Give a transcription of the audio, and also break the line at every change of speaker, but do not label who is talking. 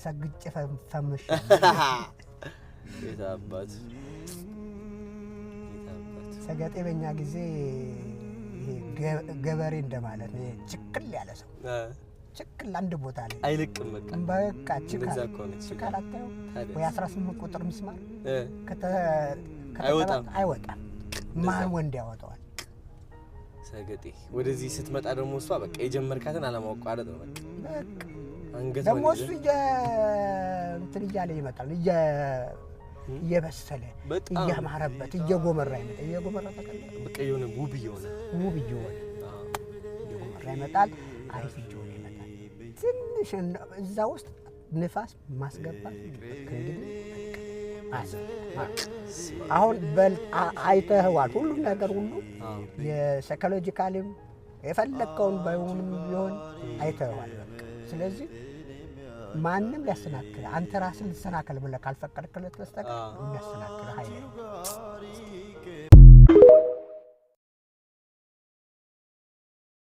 ሰግጬ ፈምሼ።
የት አባቱ፣ የት አባቱ።
ሰገጤ በእኛ ጊዜ ይሄ ገበሬ እንደማለት ነው። ይሄ ችክል ያለ ሰው፣ ችክል አንድ ቦታ ላይ
አይለቅም በቃ።
በቃ ችካል።
እንደዛ ከሆነች
ችካል አታየው
ታዲያስ?
ወይ 18 ቁጥር ሚስማር
አይወጣም።
አይወጣም። ማን ወንድ ያወጣዋል?
ሰገጤ። ወደዚህ ስትመጣ ደግሞ እሷ በቃ የጀመርካትን አለማቋረጥ ነው በቃ።
በቃ
አንገት
ደግሞ እሱ እንትን እያለ ይመጣል፣ እየበሰለ
በጣም
እያማረበት እየጎመራ ይመጣል። እየጎመራ ታውቃለህ?
በቃ የሆነ ውብ እየሆነ
ውብ እየሆነ እየጎመራ ይመጣል። አሪፍ እየሆነ ይመጣል። ትንሽ እዛ ውስጥ ንፋስ ማስገባት ከእንግዲህ በቃ አያስፈልግም። አሁን በል አይተህዋል። ሁሉም ነገር ሁሉ የ psychologically ም የፈለግከውን ባይሆንም ቢሆን አይተህዋል። በቃ ስለዚህ ማንም ሊያሰናክል አንተ ራስን ልትሰናከል ብለህ ካልፈቀድክለት በስተቀር የሚያሰናክል ኃይል የለም።